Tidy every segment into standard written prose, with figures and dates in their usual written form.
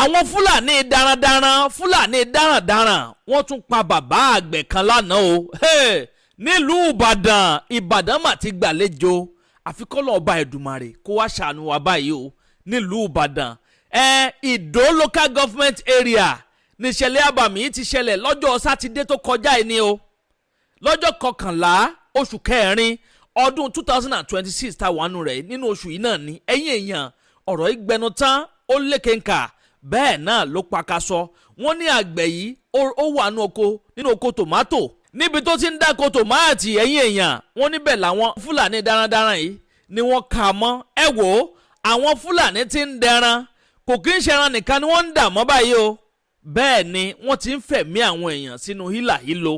Àwọn Fúlàní darandaran, Fúlàní darandaran, wọ́n tún pa bàbá àgbẹ̀ kan lánàá o. Hey! Nílùú Ìbàdàn. Ìbàdàn mà ti gbàlejò, àfi kọ́lọ́run Ọba Èdùmàrè kó wá ṣàánú wa báyìí o. Nílùú Ìbàdàn ẹ, Ìdó Local Government Area, níṣẹ̀lẹ̀ àbàmì yìí ti ṣẹlẹ̀ lọ́jọ́ Sátidé tó kọjá yìí ni o, lọ́jọ́ 11 oṣù kẹrin ọdún 2026 tá a wà nù rẹ̀ nínú oṣù yìí náà ni. Ẹ̀yin èèyàn, ọ̀rọ̀ yìí gbẹnu tán, ó lékenkà, bẹ́ẹ̀ náà ló pakasọ. Wọ́n ní àgbẹ̀ yìí ó wà nínú oko, nínú oko tòmátò, níbi tó ti ń dáko tòmáàtì. Ẹ̀yin èèyàn, wọ́n níbẹ̀ làwọn Fúlàní darandaran yìí ni wọ́n kà mọ́. Ẹ wò ó, àwọn Fúlàní ti ń dẹran, kò kí ń ṣẹran nìkan ni wọ́n ń dà mọ́ báyìí o. Bẹ́ẹ̀ ni wọ́n ti ń fẹ̀mí àwọn èèyàn sínú hílàhílo.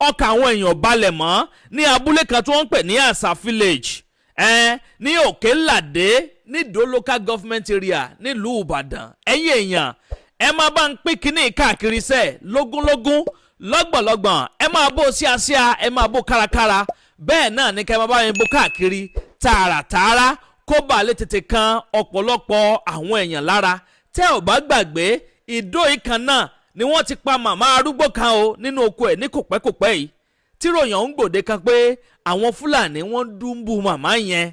Ọkàn àwọn èèyàn balẹ̀ mọ́ ní abúlé kan tí wọ́n ń pè ní Àṣà Village ẹ ní Òkèládé, nídòó Local Government Area, nílùú Ìbàdàn. Ẹ̀yin èèyàn, ẹ máa bá ń pín kínní káàkiri sẹ́ẹ̀, lógúnlógún, lọ́gbọ̀nlọ́gbọ̀n. Ẹ máa bó síasíà, ẹ máa bó kárakára, bẹ́ẹ̀ náà ní kẹ́ ẹ máa bá yẹn bó káàkiri tààràtààrà, kó bàa lè tètè kan ọ̀pọ̀lọpọ̀ àwọn èèyàn lára. Tẹ́ ò bá gbàgbé, Ìdó ìkan náà ni wọ́n ti pa màmá arúgbó kan o nínú oko ẹ̀ ní kòpẹ́kòpẹ́ yìí, tíròyìn ọ̀hún gbòde kan pé àwọn Fúlàní wọ́n dúnbù màmá yẹn,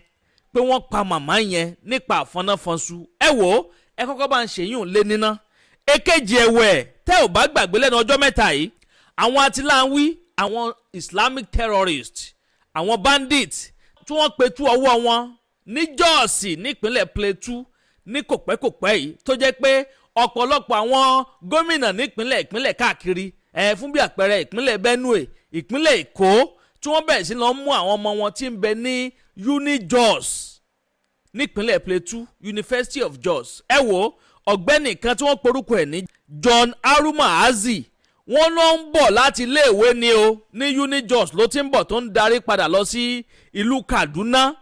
pé wọ́n pa màmá yẹn nípa àfọnáfọ́nsu. Ẹ wò ó, ẹ kọ́kọ́ bá ń ṣèyún lé níná. Èkejì ẹ̀wẹ̀, tẹ́ ò bá gbàgbé, lẹ́nu ọjọ́ mẹ́ta yìí, àwọn atiláwí, àwọn Islamic terrorists, àwọn bandits tí wọ́n pe tú ọwọ́ wọn ní Jọ́ọ̀sì nípínlẹ̀ Plateau ní kòpẹ́kòpẹ́ yìí, tó jẹ́ pé ọ̀pọ̀lọpọ̀ àwọn gómìnà nípínlẹ̀ ìpínlẹ̀ káàkiri ẹ̀, fún bí àpẹẹrẹ ìpínlẹ̀ Benue, ìpínlẹ̀ Èkó, tí wọ́n bẹ̀rẹ̀ sí lọ mú àwọn ọmọ wọn tí ń bẹ ní UniJos nípínlẹ̀ Plateau, University of Jos. Ẹ wo ọ̀gbẹ́ni kan tí wọ́n porúkọ ẹ̀ ní John Aruma Azi, wọ́n ló ń bọ̀ láti iléèwé ni o, ní UniJos ló ti ń bọ̀, tó ń darí padà lọ sí ìlú Kaduna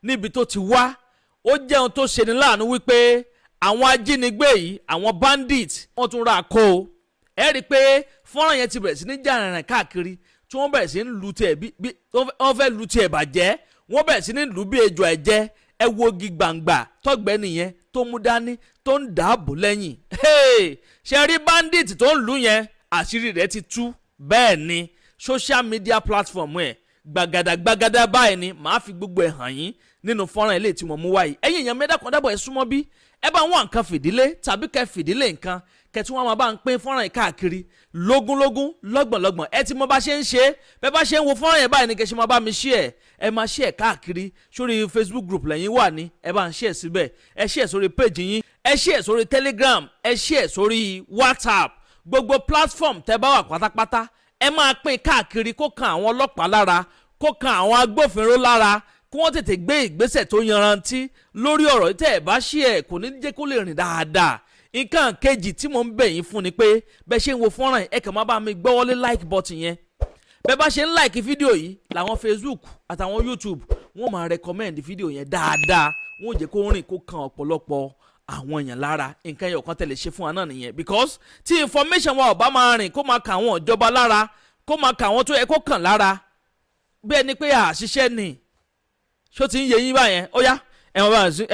níbi tó ti wá. Ó jẹ́ ohun tó ṣeni láàánú wípé àwọn ajínigbé yìí, àwọn bandit, wọ́n tún ra kó o. Ẹ rí i pé fọ́nrán yẹn ti bẹ̀rẹ̀ sí ní jà rìnrìn káàkiri, tí wọ́n bẹ̀rẹ̀ sí ní lu tiẹ̀ bí wọ́n fẹ́ lu tiẹ̀ bàjẹ́, wọ́n bẹ̀rẹ̀ sí ní lu bí ejò ẹ̀jẹ̀. Ẹ wo igi gbàǹgbà tọ́gbẹ́ni yẹn tó mú dání, tó ń dààbò lẹ́yìn. Ṣe rí bandit tó ń lù yẹn, àṣírí rẹ̀ ti tú. Bẹ́ẹ̀ ni social media platform ẹ̀ gbàgàdà gbàgàdà báyìí ni màá fi gbogbo ẹ̀ hàn yín nínú fọ́nrán ilé tí mo mú wáyìí. Ẹ̀yin èèyàn mẹ́dà kan dábọ̀, ẹ súnmọ́ bí ẹ bá wọn nǹkan fìdílé tàbí kẹ́ fìdílé nǹkan kẹtí wọn máa bá ń pín fọ́nrán yìí káàkiri lógúnlógún, lọ́gbọ̀nlọ́gbọ̀n. Ẹ ti mọ bá ṣe ń ṣe. Bẹ́ẹ̀ bá ṣe ń wo fọ́nrán yẹn báyìí ni kẹ́ ṣe máa bá mi share. Ẹ máa share káàkiri sórí Facebook group lẹ́yìn wà ní, ẹ bá ń share síbẹ̀. Ẹ share sórí page yín, ẹ share sórí Telegram, ẹ share sórí WhatsApp, gbogbo platform tẹ́ bá wà pátápátá, ẹ máa pín káàkiri kó kan àwọn ọlọ́pàá lára, kó kan àwọn agbófinró lára, kí wọ́n tètè gbé ìgbésẹ̀ tó yanrantí lórí ọ̀rọ̀. Tẹ́ ẹ̀ bá ṣí ẹ̀, kò ní jẹ́ kó lè rìn dáadáa. Nǹkan kejì tí mo ń bẹ̀ yín fún ni pé bẹ́ẹ̀ ṣe ń wo fọ́nrán yìí, ẹ kàn máa bá mi gbọ́wọ́lé like button yẹn. Bẹ́ẹ̀ bá ṣe ń like fídíò yìí làwọn Facebook àtàwọn YouTube wọ́n máa recommend fídíò yẹn dáadáa, wọ́n ò jẹ́ kó rìn, kó kan ọ̀pọ̀lọpọ̀ àwọn èèyàn lára. Nǹkan ẹyọ kan tẹ̀lé ṣe fún wa náà nìyẹn, because tí information wa ò bá máa rìn, kó máa kà àwọn ìjọba lára, kó máa kà àwọn tó yẹ kó kàn lára, bí ẹni pé àṣìṣe ni. Ṣó ti ń yé yín báyẹn? Ó yá, ẹ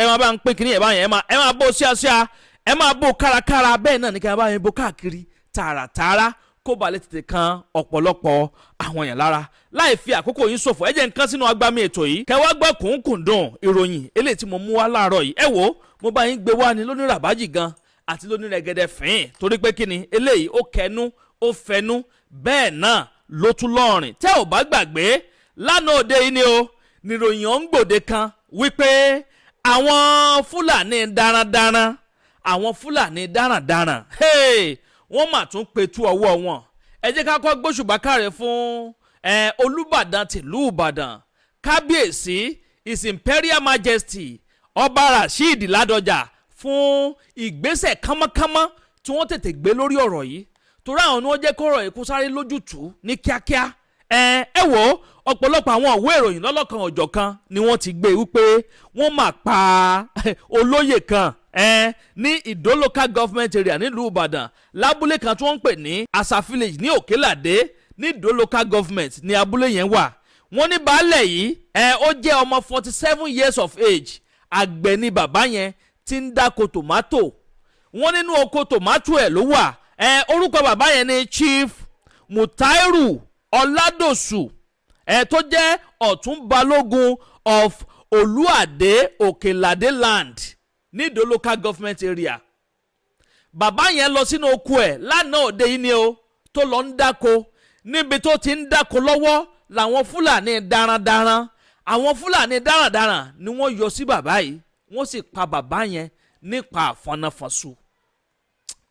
máa bá ń pín kínní ẹ̀ báyẹn. Ẹ máa bó ṣíáṣíá, ẹ máa bó kárakára, bẹ́ẹ̀ náà ní kí ẹ bá yẹn bó káàkiri tààràtààrà, kó ba lè tètè kan ọ̀pọ̀lọpọ̀ àwọn èèyàn lára. Láì fi àkókò yín ṣòfò, ẹ jẹ́ nǹkan sínú agbami ètò yìí, kẹ́ wá gbọ́ kùnkùndùn ìròyìn eléyìí tí mo mú wá láàárọ̀ yìí. Ẹ wò ó, mo bá yín gbé wá ní lóní ràbájì gan àti lóní rẹ̀gẹ̀dẹ̀ fín, torí pé kí ni eléyìí, ó kẹnu, ó fẹnu, bẹ́ẹ̀ náà ló tún lọ́rìn. Tẹ́ ò bá gbàgbé, lánàá òde yìí ni o, níròyìn ọ̀hún gbòde kan wípé àwọn Fúlàní darandaran, àwọn Fúlàní darandaran, hey, wọ́n mà tún petu ọwọ́ wọn. Ẹ jẹ́ ká kọ́ gbóṣùbà káre fún Olúbàdàn tìlú Ìbàdàn, Kábíyèsí His Imperial Majesty Ọba Rasheed Ládọjà, fún ìgbésẹ̀ kánmọ́kánmọ́ tí wọ́n tètè gbé lórí ọ̀rọ̀ yìí, torí àwọn ni wọ́n jẹ́ kọ́rọ̀ yìí kó sáré lójútùú ní kíákíá. Ẹ wò ó, ọ̀pọ̀lọpọ̀ àwọn ìwé ìròyìn lọ́lọ́kan ọ̀jọ̀kan ni wọ́n ti gbé wípé wọ́n máa pa olóyè kan ní Ìdó Local Government Area nílùú Ìbàdàn, lábúlé kan tí wọ́n ń pè ní Asa Village ní Òkèlàdé, ní Ìdó Local Government ní abúlé yẹn wà. Wọ́n ní baálẹ̀ yìí ó jẹ́ ọmọ 47 years of age. Àgbẹ̀ ni bàbá yẹn tí ń dáko tòmátò. Wọ́n nínú oko tòmátò ẹ̀ ló wà. Ẹ orúkọ bàbá yẹn ni Chief Mutairu Ọládòsù, ẹ tó jẹ́ Ọ̀tún Balógun of Olúàdé Òkèládé land ní Ìdó Local Government Area. Bàbá yẹn lọ sínú oko ẹ̀ lánàá òde yìí ni o, tó lọ ń dáko. Níbi tó ti ń dáko lọ́wọ́ làwọn Fúlàní darandaran, àwọn Fúlàní darandaran ni wọ́n yọ sí bàbá yìí, wọ́n sì pa bàbá yẹn nípa àfọnáfọ̀sù.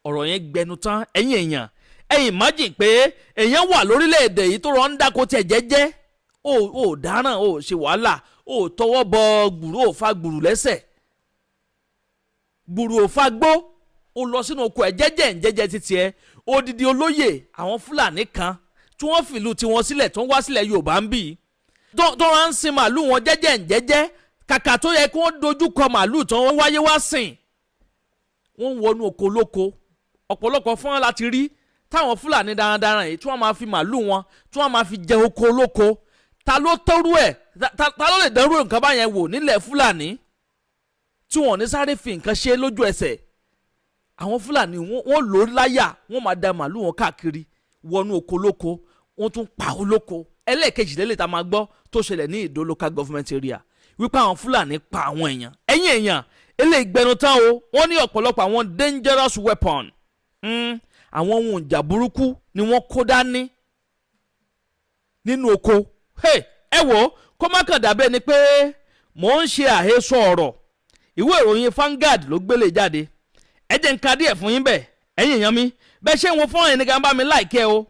Ọ̀rọ̀ yẹn gbẹnu tán. Ẹ̀yin èèyàn, ẹ̀yin imagine pé èèyàn wà lórílẹ̀‐èdè yìí tó rọ̀ ń dáko tiẹ̀ jẹ́jẹ́, ó ò dáràn, ó ṣe wàhálà, ó tọwọ́ bọ gbùrú, ó fa gbùrù lẹ́sẹ̀, gbùrù ò fa gbó, ó lọ sínú oko ẹ̀ jẹ́jẹ́ ń jẹ́jẹ́ títí ẹ̀. Odidi olóyè, àwọn Fúlàní kan tí wọ́n fìlú tiwọn sílẹ̀ tó ń wá sílẹ̀ Yorùbá ń bì tó wọ́n ń sin màálù wọn jẹ́jẹ́ ń jẹ́jẹ́, kàkà tó yẹ kí wọ́n dojú kọ màálù tó wọ́n wáyé wá sìn, wọ́n ń wọnú oko lóko. Ọ̀pọ̀lọpọ̀ fún wọn láti rí táwọn Fúlàní darandaran yìí tí wọ́n máa fi màálù wọn, tí wọ́n máa fi jẹ oko lóko. Ta ló tọ́rú ẹ̀? Ta ló lè dánrú nǹkan báyẹn wò nílẹ̀ Fúlàní tí wọ́n ní sáré fi nǹkan ṣe lójú ẹsẹ̀? Àwọn Fúlàní, wọ́n lò ó láyà, wọ́n máa da màálù wọn káàkiri wọnú oko lóko, wọ́n tún pa olóko. Ẹlẹ́ẹ̀kejì lélẹ̀ tá a máa gbọ́ tó ṣẹlẹ̀ ní Ìdó Local Government Area wípé àwọn Fúlàní pa àwọn èèyàn. Ẹ̀yìn èèyàn, eléyìí gbẹnu tán o. Wọ́n ní ọ̀pọ̀lọpọ̀ àwọn dangerous weapon, àwọn ohun ìjà burúkú ni wọ́n kó dání nínú oko. Hey, ẹ wò ó, kó má kàn dàbẹ́ ni pé mò ń ṣe àhesọ ọ̀rọ̀. Ìwé ìròyìn Vanguard ló gbélé jáde. Ẹ jẹ́ n ka díẹ̀ fún yín bẹ́ẹ̀. Ẹ̀yin èèyàn mi, bẹ́ẹ̀ ṣe ń wo fọ́nrán yẹn ní ká bá mi like ẹ o.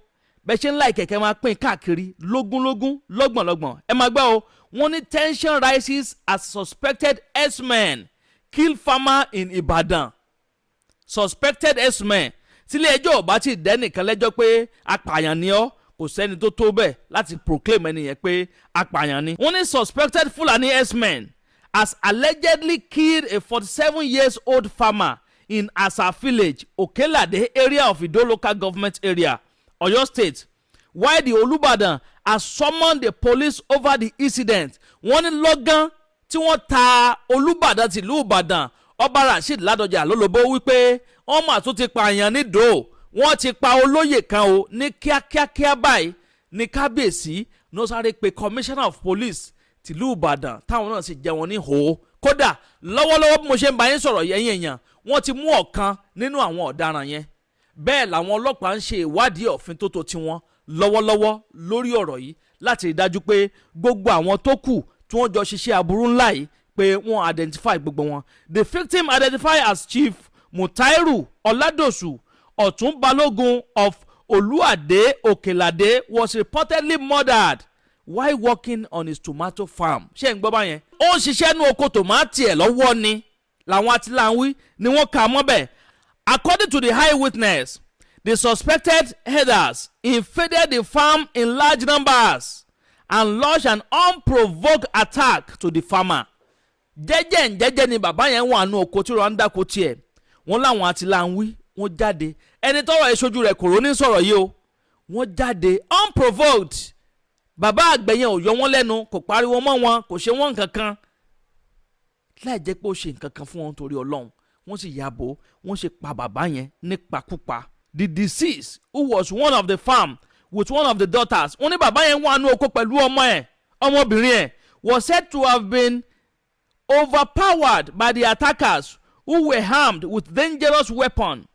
Bẹ́ẹ̀ ṣe ń like kẹ́ máa pín káàkiri lógúnlógún, lọ́gbọ̀nlọ́gbọ̀n. Ẹ máa gbọ́ o. Wọ́n ní tension rises as suspected herdsmen kill farmer in Ibadan. Suspected herdsmen, tílé ẹjọ́ ò bá ti dẹ́nìkan lẹ́jọ́ pé apààyàn ni ọ́, kò sẹ́ni tó tó bẹ́ẹ̀ láti proclaim ẹni yẹn pé apààyàn ni. Wọ́n ní suspected Fulani herdsmen has allegedly killed a 47 years old farmer in Asa village, Okelade area of Ido Local Government Area, Oyo State, while the Olubadan has summoned the police over the incident. Wọ́n ní lọ́gán tí wọ́n ta Olúbàdàn tìlú Ìbàdàn, Ọba Rasheed Ládọjà lólobó wípé wọ́n mà tún ti pààyàn nídòó, wọ́n ti pa olóyè kan o, ní kíákíákíá báyìí ní kábíyèsí ní ó sáré pe Commissioner of Police tìlú Ìbàdàn, táwọn náà sì jẹ́ wọn ní hòó. Kódà lọ́wọ́lọ́wọ́ bí mo ṣe ń bá yín sọ̀rọ̀ yẹn èèyàn, wọ́n ti mú ọ̀kan nínú àwọn ọ̀daràn yẹn. Bẹ́ẹ̀ làwọn ọlọ́pàá ń ṣe ìwádìí òfin tó tó tiwọn lọ́wọ́lọ́wọ́ lórí ọ̀rọ̀ yìí láti rí dájú pé gbogbo àwọn tó kù tí wọ́n jọ ṣiṣẹ́ aburú ńlá yìí, pé wọ́n identify gbogbo wọn. The victim, identified as Chief Mutairu Oladosu, Ọ̀tún Balógun of Olúàdé Òkèládé, was reportedly murdered while working on his tomato farm. Ṣé ń gbọ́ báyẹn? Ó ń ṣiṣẹ́ ní oko tòmátì ẹ̀ lọ́wọ́ ni làwọn atiláwí ni wọ́n kà á mọ́bẹ̀. According to the eyewitness, the suspected herders invaded the farm in large numbers and launched an unprovoked attack to the farmer. Jẹ́jẹ́ ń jẹ́jẹ́ ni bàbá yẹn wà nù oko tí wọ́n ń dáko tiẹ̀. Wọ́n láwọn atiláwí wọ́n jáde. Ẹni tọ́rọ̀ ìṣojú rẹ̀ kòró ní sọ̀rọ̀ yìí o. Wọ́n jáde unprovoked. Bàbá àgbẹ̀ yẹn ò yọ wọ́n lẹ́nu, kò pariwo mọ́ wọn, kò ṣe wọ́n nǹkan kan, láì jẹ́ pé ó ṣe nǹkan kan fún wọn torí Ọlọ́run. Wọ́n sì yàbò, wọ́n sì pa bàbá yẹn nípakúpa. The deceased, who was one of the farm with one of the daughters, wọ́n ní bàbá yẹn wà nú oko pẹ̀lú ọmọ ẹ̀, ọmọbìnrin ẹ̀, was said to have been overpowered by the attackers who were armed with dangerous weapons.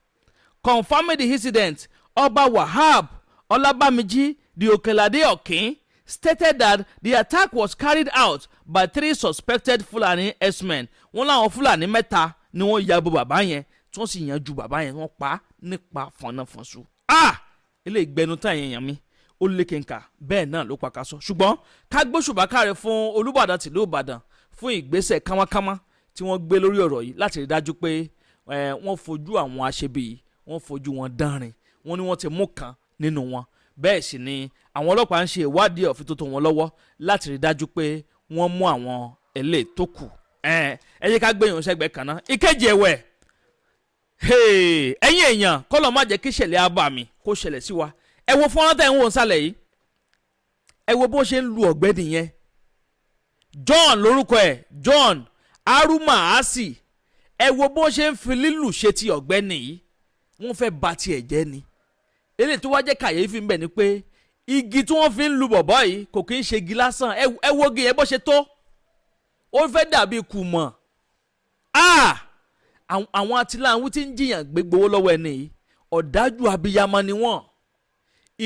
Confirming the incident, Ọba Wahab Olabamiji, the Okelade Okin, stated that the attack was carried out by three suspected Fulani herdsmen. Wọ́n láwọn Fulani mẹ́ta ni wọ́n ya bo bàbá yẹn, tí wọ́n sì yanjú bàbá yẹn, wọ́n pa á nípa fọ̀nàfọ̀nsu. Ah, ilé ìgbẹ́nu tán yẹn yàn mí, ó lékenkà, bẹ́ẹ̀ náà ló pa ká sọ. Ṣùgbọ́n ká gbóṣùbà káre fún Olúbàdàn tìlú Ìbàdàn fún ìgbésẹ̀ kámákámá tí wọ́n gbé lórí ọ̀rọ̀ yìí láti rí dájú pé wọ́n fojú àwọn aṣebi yìí, wọ́n fojú wọn dánrin. Wọ́n ní wọ́n ti mú kan nínú wọn, bẹ́ẹ̀ sì ni àwọn ọlọ́pàá ń ṣe ìwádìí òfin tó tó wọn lọ́wọ́ láti rí dájú pé wọ́n mú àwọn eléyìí tó kù. Ẹ ẹ jẹ́ ká gbé yòó sẹ́gbẹ̀ẹ́ kan náà. Ìkejì ẹ̀wẹ̀, ẹ̀yin èèyàn, kọ́lọ̀ má jẹ́ kí ìṣẹ̀lẹ̀ abàmì kó ṣẹlẹ̀ sí wa. Ẹ wo fọ́nrán tẹ̀ ń wò ń sálẹ̀ yìí. Ẹ wo bó ṣe ń lu ọ̀gbẹ́ni yẹn. John lórúkọ ẹ̀, John Aruma Asi. Ẹ wo bó ṣe ń fi lílù ṣe ti ọ̀gbẹ́ni yìí. Wọ́n fẹ́ ba tiẹ̀ jẹ́ ni. Eléyìí tó wá jẹ́ kàyéfì ń bẹ̀ ni pé igi tí wọ́n fi ń lu bọ̀bọ́ yìí kò kí ń ṣe igi lásán. Ẹ wo igi yẹn bó ṣe tó, ó fẹ́ dàbí kùmọ̀. Àwọn atiláwí tí ń jiyàn gbé gbowó lọ́wọ́ ẹni yìí, ọ̀dájú abiyamọ ni wọ́n,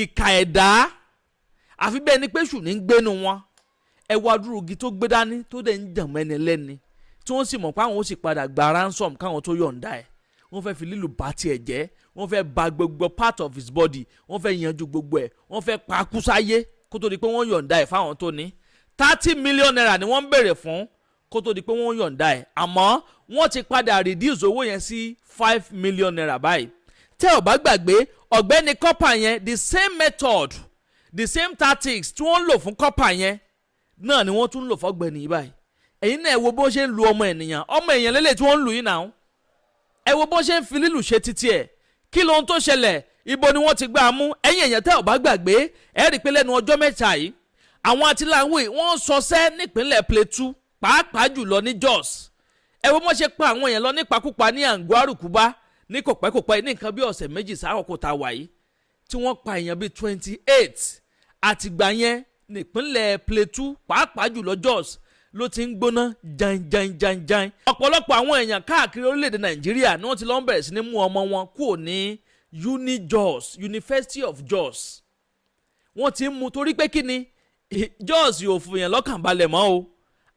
ìkà ẹ̀dá, àfi bẹ́ẹ̀ ni pé ṣù ní ń gbénu wọn. Ẹ wá dúró igi tó gbé dání tó dẹ̀ ń jàn mẹ́ni lẹ́ni, tí wọ́n sì mọ̀ pé àwọn ó sì padà gba ransom káwọn tó yọ̀ǹda ẹ̀. Wọ́n fẹ́ fi lílù bá tiẹ̀ jẹ́, wọ́n fẹ́ ba gbogbo part of his body, wọ́n fẹ́ yanjú gbogbo ẹ̀, wọ́n fẹ́ pa kú sáyé kó tó di pé wọ́n yọ̀ǹda ẹ̀ fáwọn tó ní. ₦30 million ni wọ́n ń béèrè fún kó tó di pé wọ́n yọ̀ǹda ẹ̀, àmọ́ wọ́n ti padà reduce owó yẹn sí ₦5 million báyìí. Tẹ́ ò bá gbàgbé, ọ̀gbẹ́ni corper yẹn, the same method, the same tactics tí wọ́n ń lò fún corper yẹn náà ni wọ́n tún ń lò fọ́gbẹ́ni yìí báyìí. Ẹ̀yin náà, ẹ wo bó ṣe ń lu ọmọ ènìyàn. Ọmọ èèyàn lélẹ̀ tí wọ́n ń lù yìí náà. Ẹ wo bó ṣe ń fi lílù ṣe títí ẹ̀. Kí lohun tó ṣẹlẹ̀? Ibo ni wọ́n ti gbá a mú? Ẹ̀yin èèyàn, tẹ́ ò bá gbàgbé, ẹ rí i pé lẹ́nu ọjọ́ 3 yìí, àwọn atiláwí wọ́n sọsẹ́ nípínlẹ̀ Plateau, pàápàá jùlọ ní Jos. Ẹ wo bó ṣe pa àwọn èèyàn lọ nípakúpa ní Angwan Rukuba ní kòpẹ́kòpẹ́, ní nǹkan bí ọ̀sẹ̀ 2 sáàkókò tá a wà yìí, tí wọ́n pa èèyàn bíi 28. Àtìgbà yẹn nípínlẹ̀ Plateau, pàápàá jùlọ Jos, ló ti ń gbóná janjanjanjan. Ọ̀pọ̀lọpọ̀ àwọn èèyàn káàkiri orílẹ̀-èdè Nàìjíríà ni wọ́n ti lọ ń bẹ̀rẹ̀ sí ní mú ọmọ wọn kúrò ní UniJos, University of Jos. Wọ́n ti ń mú torí pé kí ni? Jos yóò fún yẹn lọ́kàn balẹ̀ mọ́ o.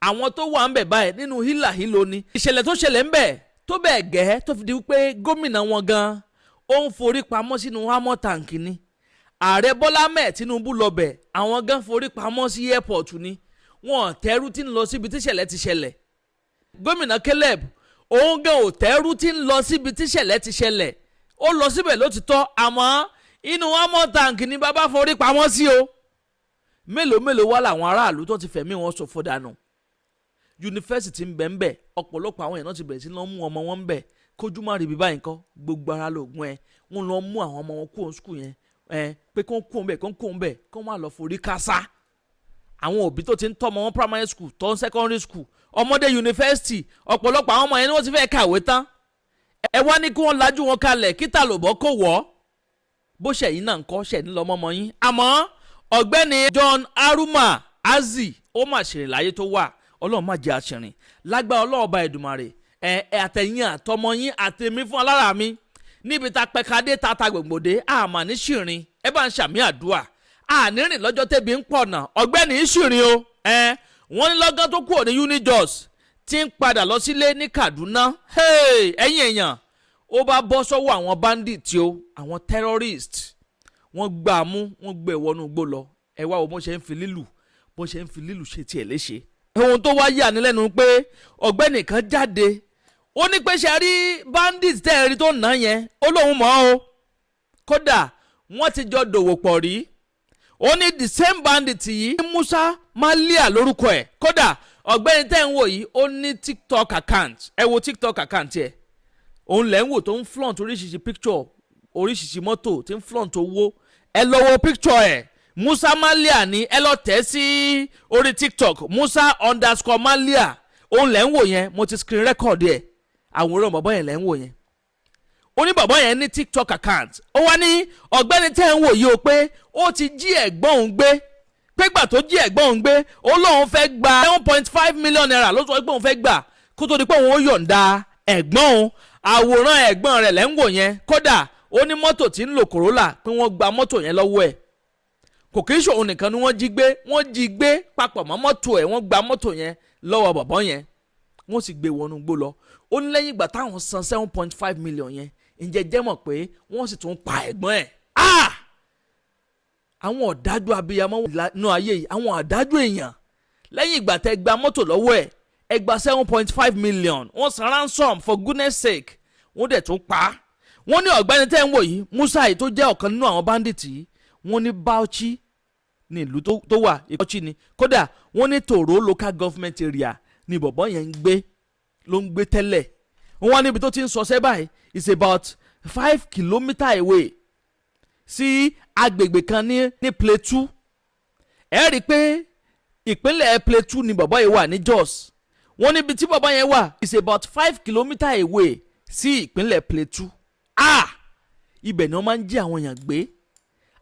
Àwọn tó wà ń bẹ̀ báyìí, nínú hílàhílo ni. Ìṣẹ̀lẹ̀ tó ṣẹlẹ̀ ń bẹ̀ tó bẹ́ẹ̀ gẹ́ tó fi di wípé gómìnà wọn gan ó ń forí pamọ́ sínú armoured tank ni. Ààrẹ Bọ́lá mẹ́ẹ̀ Tinubu lọ bẹ̀, àwọn gan forí pamọ́ sí airport ni. Wọn tẹ́rù tí ń lọ síbi tíṣẹ̀lẹ̀ ti ṣẹlẹ̀. Gómìnà Caleb, òun gan ò tẹ́rù tí ń lọ síbi tíṣẹ̀lẹ̀ ti ṣẹlẹ̀. Ó lọ síbẹ̀ lótìtọ́, àmọ́ inú armoured tank ni bàbá forí pamọ́ sí o. Mélòó mélòó wá làwọn aráàlú tó ti fẹ̀mí wọn ṣòfò dànù? Yunifásitì ń bẹ ń bẹ. Ọ̀pọ̀lọpọ̀ àwọn èèyàn ti bẹ̀rẹ̀ sí lọ mú ọmọ wọn ń bẹ̀. Kójú má rí bí báyìí nǹkan, gbogbo ara lóògùn ẹ. Wọ́n lọ mú àwọn ọmọ wọn kúrò school yẹn ẹ, pé kó ń kó ń bẹ̀, kó ń kó ń bẹ̀, kó má lọ forí kásá. Àwọn òbí tó ti ń tọ́mọ wọn primary school, tó ń secondary school, ọmọdé yunifásitì, ọ̀pọ̀lọpọ̀ àwọn ọmọ yẹn ni wọ́n ti fẹ́ kàwé tán. Ẹ wá ní kí wọ́n lajú wọn kalẹ̀ kí tàlùbọ́ kò wọ́. Bó ṣẹ̀yìn náà ń kọ́ ṣẹ̀yìn lọ́mọmọ yín. Àmọ́ ọ̀gbẹ́ni John Aruma Azi, ó mà ṣèrìn láyé tó wà. Ọlọ́run má jẹ́ àṣìrìn lágbára Ọlọ́run Ọba Èdùmàrè. Ẹ ẹ, àtẹ̀yìn àtọmọ yín àtẹ̀mí fún alára mi, níbi tá pẹ̀kadé tá ta gbòǹgbòdé, àmà ní ṣìrìn. Ẹ bá ń ṣàmì àdúrà, ànírìn lọ́jọ́ tẹ́bi ń pọ̀nà. Ọ̀gbẹ́ni ṣìrìn o. Ẹ wọ́n ní lọ́gán tó kúrò ní Unijos tí ń padà lọ sílé ní Kaduna, ẹ̀yin èèyàn, ó bá bọ́ sọ́wọ́ àwọn bandit o, àwọn terrorist. Wọ́n gbà á mú, wọ́n gbé e wọnú igbó lọ. Ẹ wá wo bó ṣe ń fi lílù, bó ṣe ń fi lílù ṣe tiẹ̀ léṣe. Ohun tó wá yà ní lẹ́nu pé ọ̀gbẹ́ni kan jáde, ó ní pé ṣe rí bandit tẹ́ ẹ rí tó nà yẹn, ó lóun mọ̀ ọ́ o, kódà wọ́n ti jọ dòwò pọ̀ rí. Ó ní the same bandit yìí, Musa Malia lórúkọ ẹ̀. Kódà ọ̀gbẹ́ni tẹ́ ń wò yìí, ó ní TikTok account. Ẹ wo TikTok account ẹ̀, òun lẹ́ ń wò tó ń flaunt oríṣiríṣi picture, oríṣiríṣi mọ́tò, tí ń flaunt owó. Ẹ lọ wo picture ẹ̀, Musa Malia ni. Ẹ lọ tẹ̀ sí orí TikTok, Musa_Malia, òun lẹ́ ń wò yẹn. Mo ti screen record ẹ̀. Àwòrán bàbá yẹn lẹ́ ń wò yẹn. Ó ní bàbá yẹn ní TikTok account. Ó wá ní ọ̀gbẹ́ni tẹ́ ń wò yìí o, pé ó ti jí ẹ̀gbọ́n òun gbé, pégbà tó jí ẹ̀gbọ́n òun gbé, ó lóun fẹ́ gba ₦7.5 million. Ló sọ pé òun fẹ́ gbà kó tó di pé òun ó yọ̀ǹda ẹ̀gbọ́n òun. Àwòrán ẹ̀gbọ́n rẹ̀ lẹ́ ń wò yẹn. Kódà ó ní mọ́tò tí ń lò, Corolla, pé wọ́n gba mọ́tò yẹn lọ́wọ́ ẹ̀. Kò kí ń ṣòun nìkan ni wọ́n jí gbé. Wọ́n jí gbé papọ̀ mọ́ mọ́tò ẹ̀. Wọ́n gba mọ́tò yẹn lọ́wọ́ bọ̀bọ́ yẹn, wọ́n sì gbé wọnú igbó lọ. Ó ní lẹ́yìn ìgbà táwọn san 7.5 million yẹn, ǹjẹ́ jẹ́ mọ̀ pé wọ́n sì tún pa ẹ̀gbọ́n ẹ̀? Ah! Àwọn ọ̀dájú abiyamọ nínú ayé yìí, àwọn ọ̀dájú èèyàn. Lẹ́yìn ìgbà tẹ́ gba mọ́tò lọ́wọ́ ẹ̀, ẹ gba 7.5 million, wọ́n san ransom, for goodness sake, wọ́n dẹ̀ tún pa á. Wọ́n ní ọ̀gbẹ́ni tẹ́ ń wò yìí, Musa yìí, tó jẹ́ ọ̀kan nínú àwọn bandit yìí, wọ́n ní Bauchi ní ìlú tó wà. Bauchi ni. Kódà wọ́n ní Toro Local Government Area ní bọ̀bọ́ yẹn ń gbé, ló ń gbé tẹ́lẹ̀. Wọ́n wá níbi tó ti ń sọsẹ́ báyìí is about 5 kilometre away sí agbègbè kan ní Plateau. Ẹ rí i pé ìpínlẹ̀ Plateau ni bọ̀bọ́ yìí wà ní Jos. Wọ́n níbi tí bàbá yẹn wà is about 5 kilometre away sí ìpínlẹ̀ Plateau. Ah, ibẹ̀ ni wọ́n máa ń jí àwọn èèyàn gbé.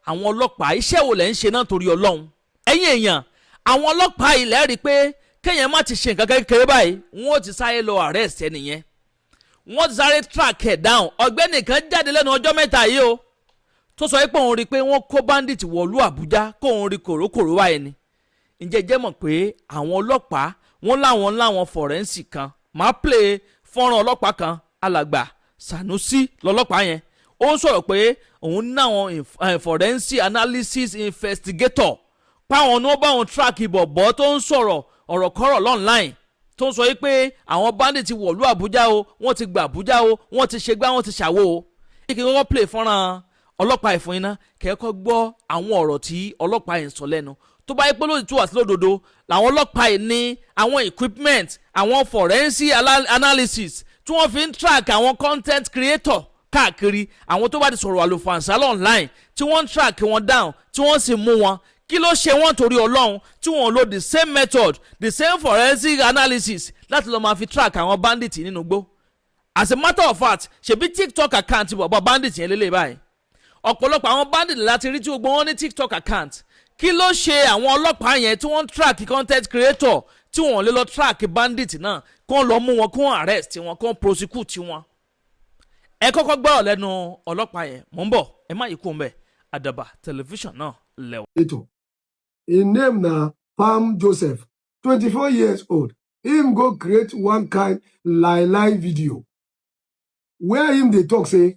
Àwọn ọlọ́pàá, iṣẹ́ wo lẹ̀ ń ṣe náà torí Ọlọ́run? Ẹ̀yin èèyàn, àwọn ọlọ́pàá ilẹ̀ rí i pé kéèyàn má ti ṣe nǹkan kékeré báyìí, wọ́n ó ti sáré lọ arrest ẹnìyẹn, wọ́n ti sáré track ẹ̀ down. Ọ̀gbẹ́ni kan jáde lẹ́nu ọjọ́ 3 yìí o, tó sọ pé òun rí i pé wọ́n kó bandit wọ̀lú Àbújá, kó òun rí kòrókòró wáyé ni. Ǹjẹ́ jẹ́ mọ̀ pé àwọn ọlọ́pàá, wọ́n láwọn forensic kan? Máa play fọ́nrán ọlọ́pàá kan, alàgbà Sanusi lọ́lọ́pàá yẹn. Ó ń sọ̀rọ̀ pé òun ní àwọn forensic analysis investigator, páwọn ní wọ́n bá wọn track bọ̀bọ̀ tó ń sọ̀rọ̀ ọ̀rọ̀ kọ́rọ̀ online, tó ń sọ yìí pé àwọn bandit ti wọ̀lú Àbújá o, wọ́n ti gba Àbújá o, wọ́n ti ṣègbà, wọ́n ti ṣàwo o. Kí n kọ́kọ́ play fọ́nrán ọlọ́pàá ìfún iná, kẹ́kọ̀ọ́ gbọ́ àwọn ọ̀rọ̀ tí ọlọ́pàá yẹn sọ lẹ́nu. Tó bá yẹ pé lóòótọ́ àti lódodo làwọn ọlọ́pàá yìí ní àwọn equipment, àwọn forensic analysis tí wọ́n fi ń track àwọn content creator káàkiri, àwọn tó bá ti sọ̀rọ̀ àlùfànṣá online, tí wọ́n ń track wọn down, tí wọ́n sì mú wọn, kí ló ṣe wọ́n torí Ọlọ́run tí wọ́n lo the same method, the same forensic analysis láti lọ́ọ́ máa fi track àwọn bandit nínú igbó? As a matter of fact, ṣebí TikTok account bọ̀bọ̀ bandit yẹn lélẹ̀ báyìí. Ọ̀pọ̀lọpọ̀ àwọn bandit láti rí tí gbogbo wọn ní TikTok account. Kí ló ṣe àwọn ọlọ́pàá yẹn tí wọ́n ń track content creator, tí wọ́n lè lọ track bandit náà, kó lọ mú wọn, kó arrest wọn, kó prosecute wọn? Ẹ kọ́kọ́ gbọ́ lẹ́nu ọlọ́pàá yẹn. Mò ń bọ̀, ẹ má yí kú mbẹ́. Àdàbà Tẹlifíṣàn náà lẹ́wọ̀. Im name na Palm Joseph, 24 years old. Him go create one kind lie lie video where him dey talk say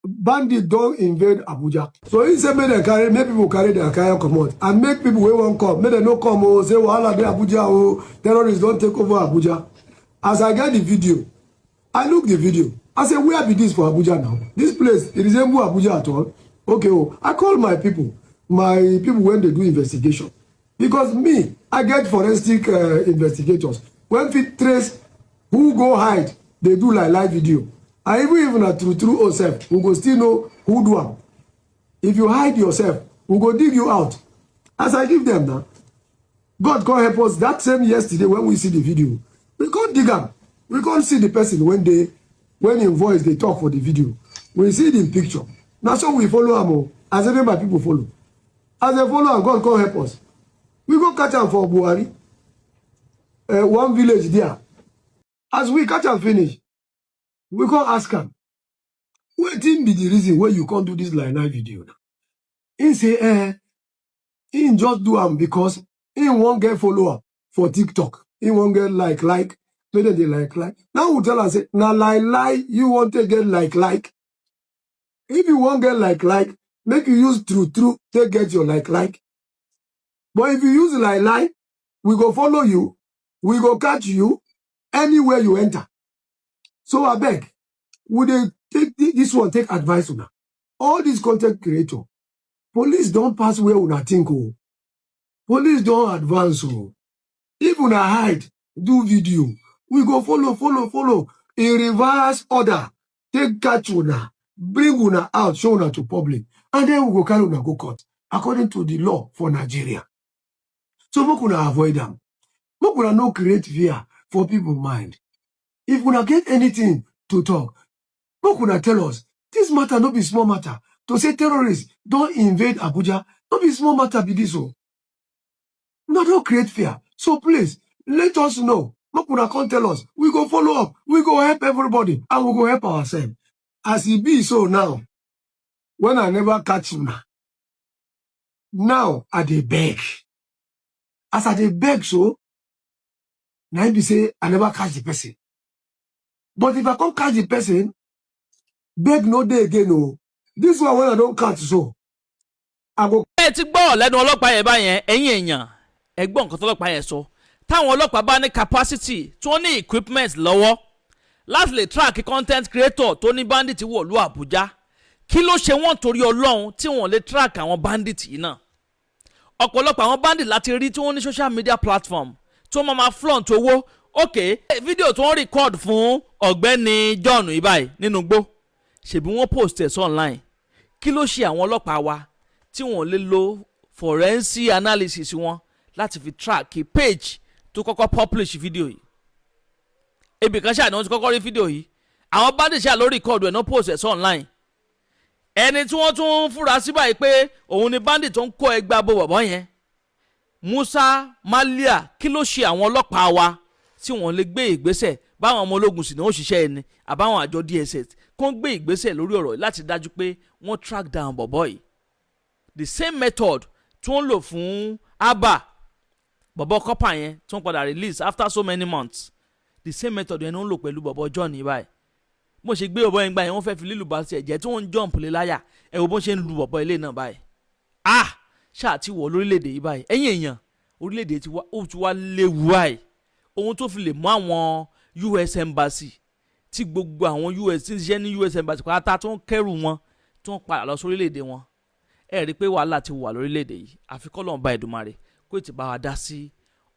bandit don invade Abuja. So he say make dem carry, make people carry their kaya comot and make people wey wan come, make dem no come o, say wahala dey Abuja o, terrorists don take over Abuja. As I get the video, I look the video, I say, "Where be this for Abuja now? This place e resemble Abuja at all?" Okay o, I call my people when dey do investigation, because me, I get forensic investigators wey fit trace who go hide dey do lie lie video. And even if na true true o sef, we go still know who do am. If you hide yourself, we go dig you out. As I give them now, God come help us. That same yesterday, when we see the video, we come dig am, we come see the person when dey, when him voice dey talk for the video. We see the picture. Na so we follow am o, as even my people follow. As dem follow am, God come help us, we go catch am for Buhari, one village there. As we catch am finish, we come ask am, "Wetin be the reason wey you come do this lie lie video?" Him say him just do am because him wan get follower for TikTok, him wan get like like, make dem dey like like. Now we tell am say na lie lie you wan take get like like. If you wan get like like, make you use true true take get your like like. But if you use lie lie, we go follow you, we go catch you anywhere you enter. So abeg, we dey take this one take advice una. All these content creator, police don pass where una think o. Police don advance o. If una hide do video, we go follow, follow, follow in reverse order, take catch una, bring una out, show una to public, and then we go carry una go court according to the law for Nigeria. So make una avoid am. Make una no create fear for people mind. If una get anything to talk, make una tell us. This matter no be small matter. To say terrorists don invade Abuja no be small matter be this o. Una don create fear. So please, let us know. Make una come tell us. We go follow up, we go help everybody, and we go help ourselves. As e be so now, when I never catch una now, I dey beg. As I dey beg so, na im be say I never catch the person. But if I come catch the person, beg no dey again o. This one wey I don catch so, I go Ẹ ti gbọ́ lẹ́nu ọlọ́pàá yẹn báyẹn. Ẹ̀yin èèyàn, ẹ gbọ́ nǹkan tọ́lọ́pàá yẹn sọ. Táwọn ọlọ́pàá bá ní capacity, tí wọ́n ní equipment lọ́wọ́ láti lè track content creator tó ní bandit wọ̀lú Àbújá, kí ló ṣe wọ́n torí Ọlọ́run tí wọ́n lè track àwọn bandit yìí náà? Ọ̀pọ̀lọpọ̀ àwọn bandit láti rí tí wọ́n ní social media platform tí wọ́n máa ma flaunt owó. Ok, fídíò tí wọ́n record fún ọ̀gbẹ́ni John yìí báyìí nínú igbó, ṣèbí wọ́n post ẹ̀ sí online. Kí ló ṣe àwọn ọlọ́pàá wa tí wọ́n lè lo forensic analysis wọn láti fi track page tó Tó kọ́kọ́ publish fídíò yìí, ibì kan ṣáà ni wọ́n ti kọ́kọ́ rí fídíò yìí. Àwọn bandit ṣáà lórí record ẹ̀ náà, post ẹ̀ sí online. Ẹni tí wọ́n tún ń fura sí báyìí pé òun ni bandit tó ń kó ẹgbàá bo bọ̀bọ̀ yẹn, Musa Malia. Kí ló ṣe àwọn ọlọ́pàá wa tí wọ́n lè gbé ìgbésẹ̀? Báwọn ọmọ ológun sì ní ó ṣiṣẹ́ ẹni àbáwọn àjọ DSS kó ń gbé ìgbésẹ̀ lórí ọ̀rọ̀ yìí láti dájú pé wọ́n track down bọ̀bọ̀ yìí. The same method tí wọ́n lò fún Abba, bọ̀bọ̀ kọ́pà yẹn tí wọ́n padà release after so many months, the same method yẹn ni wọ́n lò pẹ̀lú bọ̀bọ̀ John yìí báyìí. Bó ṣe gbé bọ̀bọ̀ yẹn gbà yẹn, wọ́n fẹ́ fi lílù bá tiẹ̀ jẹ́ tí wọ́n ń jump lé láyà. Ẹ wo bó ṣe ń lu bọ̀bọ̀ ilé náà báyìí. Ah, ṣáà ti wọ̀ lórílẹ̀‐èdè yìí báyìí. Ẹ̀yin èèyàn, orílẹ̀‐èdè ti wá, ó ti wá léwu báyìí. Ohun tó fi lè mú àwọn US Embassy, tí gbogbo àwọn US tí ń ṣiṣẹ́ ní US Embassy pátá tó ń kẹ́rù wọn, tó ń padà lọ sórílẹ̀‐èdè wọn, ẹ rí i pé wàhálà ti wà lórílẹ̀‐èdè yìí. Àfi k'Ọlọ́run bá Èdùmàrè kó ètò bá wa dá sí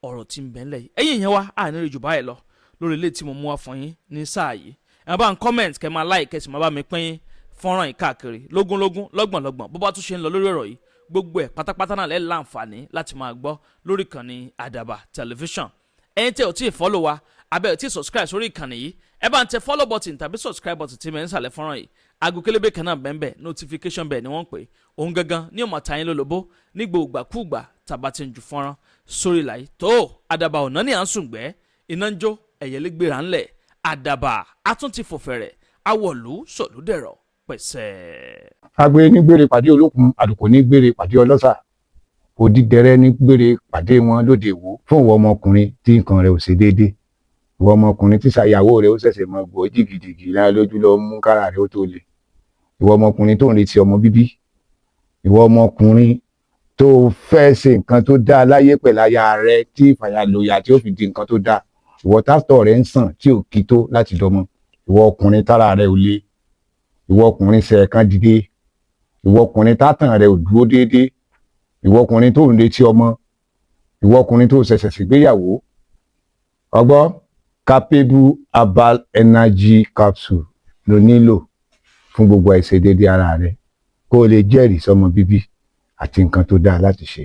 ọ̀rọ̀ tí ń bẹ ńlẹ̀ yìí. Ẹ̀yin èèyàn wa, àní rí jù báyìí lọ lórí ilé tí mo mú wá fún yín ní sáà yìí. Ẹ bá ń comment, kẹ́ máa like, kẹ́ sì máa bá mi pín fọ́nrán yìí káàkiri lógúnlógún, lọ́gbọ̀nlọ́gbọ̀n. Bó bá tún ṣe ń lọ lórí ọ̀rọ̀ yìí, gbogbo ẹ̀ pátápátá náà lẹ́ láǹfààní láti máa gbọ́ lórí ìkànnì Àdàbà Tẹlifíṣàn. Ẹ̀yin tẹ́ ò tí ì follow wa abẹ́ ò tí ì subscribe sórí ìkànnì yìí, ẹ bá ń tẹ follow button tàbí subscribe button tí mẹ́ ń sàlẹ̀ fọ́nrán yìí. Aago kélébé kan náà bẹ́ẹ̀, notification bẹ́ẹ̀ ni wọ́n ń pè òun gangan ní ọmọ tàyín lólobó ní gbogbo tàbá ti ń ju fọ́nrán sórí ìlà yìí. Tó Àdàbà ọ̀nà ní à ń sùn gbẹ́, iná ń jó, ẹ̀yẹ́lé gbéra ńlẹ̀. Àdàbà atún ti fò fẹ̀rẹ̀ awọ̀lú sọ̀lúdẹ̀rọ̀ pẹ̀sẹ̀. Agbe ní gbére pàdé olókun, àlùkò ní gbére pàdé ọlọ́sà, òdìdẹrẹ́ ní gbére pàdé wọn lóde Ìwó. Fún ìwọ ọmọkùnrin tí nǹkan rẹ̀ ò ṣe déédé, ìwọ ọmọkùnrin tí ṣàyàwó rẹ̀ ó ṣẹ̀ṣẹ̀ mọ gbọ́ jìgìjìgì lára lójú lọ mú kára rẹ̀ ó tó le, ìwọ ọmọkùnrin tó ń retí ọmọ bíbí, ìwọ ọmọkùnrin tó fẹ́ ṣe nǹkan tó dáa láyé pẹ̀lú aya rẹ̀ tí ìfàyàlòyà tí ó fi di nǹkan tó dáa, ìwọ tásítọ̀ rẹ̀ ń sàn tí ò kí tó láti dọmọ, ìwọ ọkùnrin tára rẹ̀ ò le, ìwọ ọkùnrin ṣẹ̀ẹ̀kan dìde, ìwọ ọkùnrin tátàn rẹ̀ ò dúró déédéé, ìwọ ọkùnrin tó ń retí ọmọ, ìwọ ọkùnrin tó ṣẹ̀ṣẹ̀ ṣègbéyàwó, ọgbọ́ Capable Herbal Energy Capsule ló nílò fún gbogbo àìṣedéédé ara rẹ, kó o lè jẹ́rìí sọmọ bíbí àti nǹkan tó dáa láti ṣe.